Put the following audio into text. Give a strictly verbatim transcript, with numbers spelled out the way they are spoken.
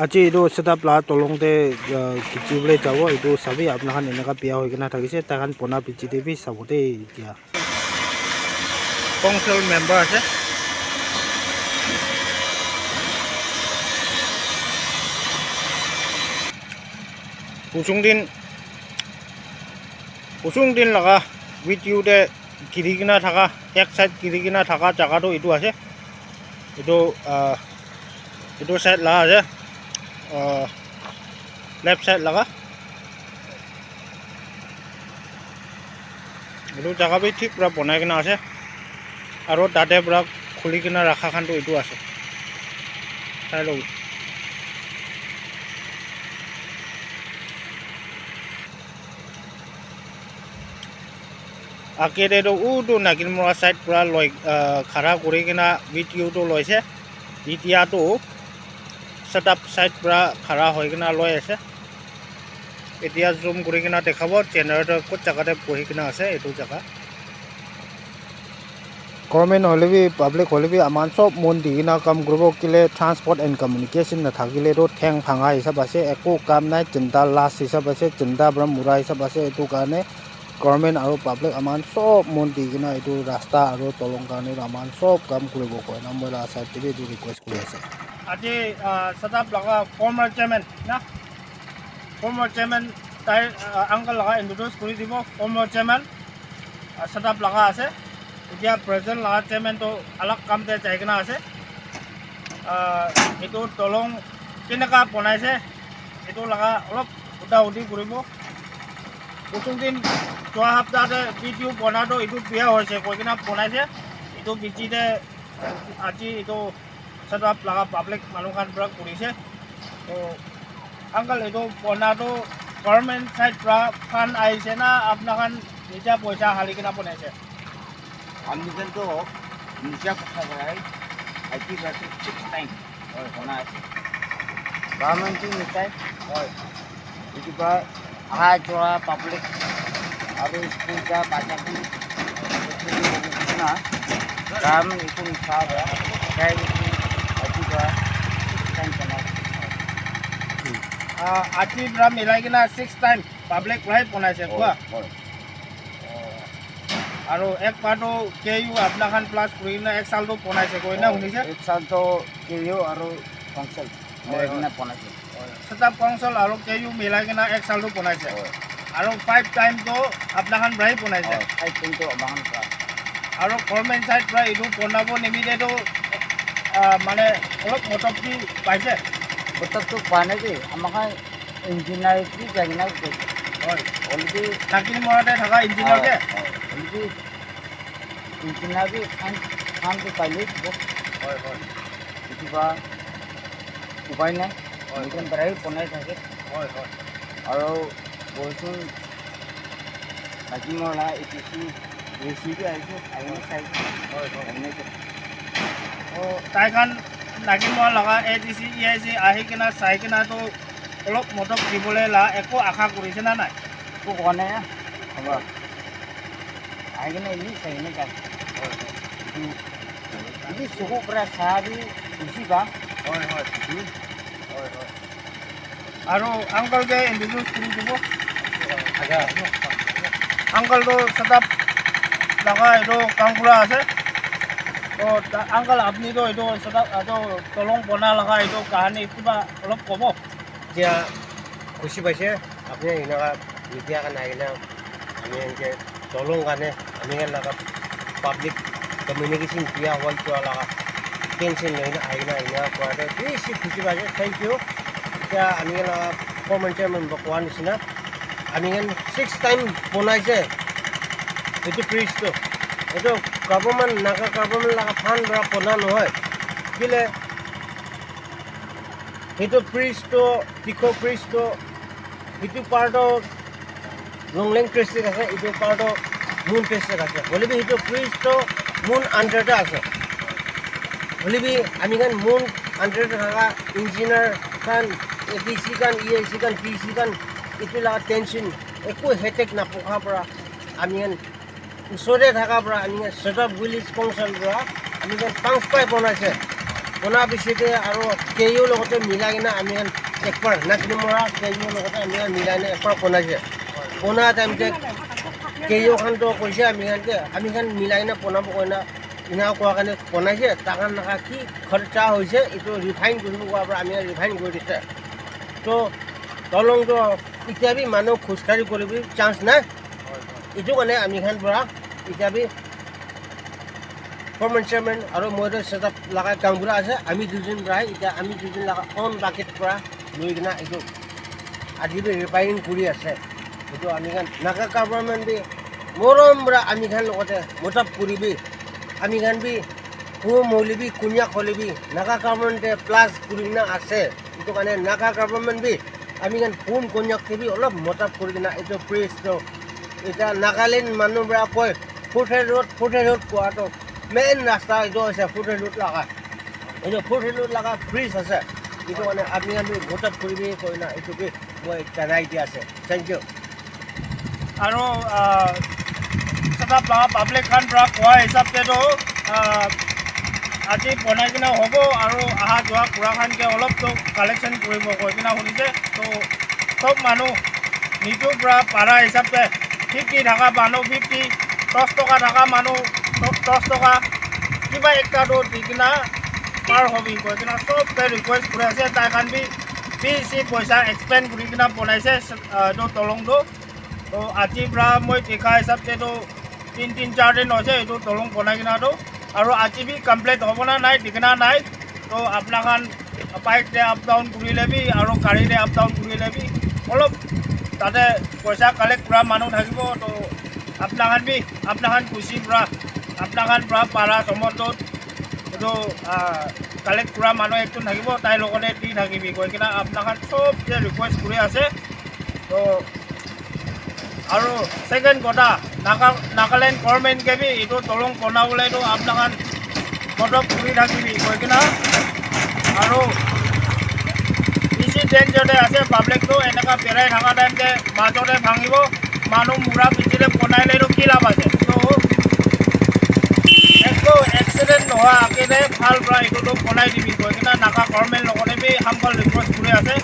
Aji etu setup la tolong te, ah, khichi bole jabo, etu sabi apna khan eneka bia hoi kena thakise, tai khan bona piche te bi sabo de etia. Council member ase. Kusung din, kusung din laga video te giri kena thaka, ek side giri kena thaka jaga toh etu ase. Etu, ah, etu side la ase. Ah, left side laga. Etu jaga bi thik pura bonai kena ase. Aro tate pura khuli kena rakha khan toh etu ase. Sai lo. Age te toh utu Naginmora side pura loi, ah, khara kuri kena video toh loise. Etia toh setup side pura khara hoi kena loi ase. Etia zoom kuri kena dekhabo, generator kot jaga te bohi kena ase, etu jaga. Government hoile bi, public hoile bi, aman sob mon di kena kam kuribo, kile transport and communication nathakile toh theng bhanga hisab ase, eko kam nai, chinta last hisab ase, chinta para mura hisab ase, etu karne government aro public aman sob mon di kena etu rasta aro tolong karne aman sob kam kuribo koina moi la side te bi etu request kuri ase. Aji, ah, setup laga former chairman na? Former chairman tai, ah, uncle laga introduce kuri dibo. Former chairman, ah, setup laga ase. Etia present laga chairman toh alag kam te jai kena ase. Ah, etu tolong keneka bonai ase, etu laga olop uta uti kuribo. Kusung din jua hapta te video bona toh etu bia hoise koi kena bonai ase. Etu bichi te aji etu setup laga public manu khan para kuri ase. To uncle, etu bona toh government side para fund ahise na apna khan nija poisa hali kena bonai ase? Ami khan toh nija poisa para, I T para six time bona ase. Government tu nisai. Etu para aha jua public aru school ja bacha khan na kam etu nisai para tai etu aji para six time bona ase. Ah, aji para milai kena six time public para bonai ase kua? Aru ek baar toh K U apna khan plus kuri kena ek saal toh bonai ase koi na hunise? Ek saal toh K U aru council milai kena bonai ase. Setup council aru K U milai kena ek saal toh bonai ase. Aru five time toh apna khan para bonai ase. Five time toh apna khan para. Aru government side para etu bonabo nimite toh, ah, mane olop modot bi paise? Modot toh pa nai de, ama khan engineer bi jai kena koise. Already Naginmora te thaka engineer ke? Already engineer bi khan, khan toh paile bo. Etu para upai nai. Engineer para hi bonai thake. Aru boisun Naginmora la A D C, A D C bi ahise, ahina sai. Ahina sai. Oh, tai khan Naginmora laga A D C, E I C ahi kena sai kena toh olop modot dibole la eko asha kurise na nai? Eko koa nai, ama. Ahi kena eni sai kena jai. Etu suku para sa bi bishi ba. Aru uncle ke introduce kuri dibo. Uncle toh setup laga etu kam kura ase. To uncle apni toh etu setup etu tolong bona laga etu kahani kiba olop kobo? Etia khushi paise apni enaka media khan ahi kena ami khan ke tolong karne ami khan laga public communication dia hoi jua laga tension loi na ahi na ena kura toh bishi khushi paise. Thank you. Etia ami khan laga former chairman para koa nishina ami khan six time bonai ase etu bridge toh. Etu government, Naga government laga fund para bona nohoi. Kile etu bridge toh, Dikho bridge toh, etu par toh Longleng district ase, etu par toh Mon district ase. Hoile bi etu bridge toh Mon under te ase. Hoile bi ami khan Mon under te thaka engineer khan, A D C khan, E I C khan, D C khan, etu laga tension, eku headache napokha para ami khan usor te thaka para ami khan Setup Village Council para ami khan panch pai bonai ase. Bona piche te aro K U logote milai kena ami khan ekbar Nakinimora K U logote ami khan milai kena ekbar bonai se. Bona time te K U khan to koise ami khan ke ami khan milai kena bonabo koina ena koa karne bonai se. Takan laga ki kharcha hoise etu refine kuribo koa para ami khan refine kuri dise. To tolong to itya bi manu khuskari kuribi chance nai. Etu karne ami khan para itya bi former chairman aro moi toh setup lagai kam kura ase. Ami duijun para etiya ami duijun laga own bucket para loi kena etu aji bi repairing kuri ase. Etu ami khan Naga government bi morom para ami khan logote motap kuri bi ami khan bi hum hole bi konyak hole bi Naga government te plus kuri kena ase. Etu karne Naga government bi ami khan hum konyak te bi olop motap kuri kena etu bridge toh eta Nagaland manu para koi Phuthe Road, Phuthe Road koa toh main rasta etu ase Phuthe Road laga. Etu Phuthe Road laga bridge ase. Etu karne apni khan bi motap kuribi koina etu bi moi janai di ase. Thank you. Aro setup laga public khan para koa hisab te toh aji bonai kena hobo aro aha jua kura khan ke olop toh collection kuribo koi kena hunise. To sob manu nijor para para hisab te fifty thaka manu fifty, dos toka thaka manu dos toka kiba ekta toh di kena par hobi koi kena sob ke request kuri ase. Tai khan bi bishi poisa expend kuri kena bonai se etu tolong toh. To aji para moi dikha hisab te toh tin tin char din hoise etu tolong bonai kena toh. Aro aji bi complete hobo na nai dikhi na nai. To apna khan bike te up down kuri le bi aro gari te up down kuri le bi olop tate poisa collect kura manu thakibo. To apna khan bi apna khan khushi para apna khan para para somot toh etu collect kura manu ekjon thakibo tai logote di thakibi koi kena apna khan sob ke request kuri ase. To aro second kotha, Naga Nagaland government ke bi etu tolong bonabole toh apna khan modot kuri thakibi koi kena aro bishi danger te ase public toh eneka berai thaka time te majo te bhangibo manu mura piche te bonai le toh ki labh ase. To ekko accident nohoa age te bhal para etu toh bonai dibi koi kena Naga government logote bi humble request kuri ase.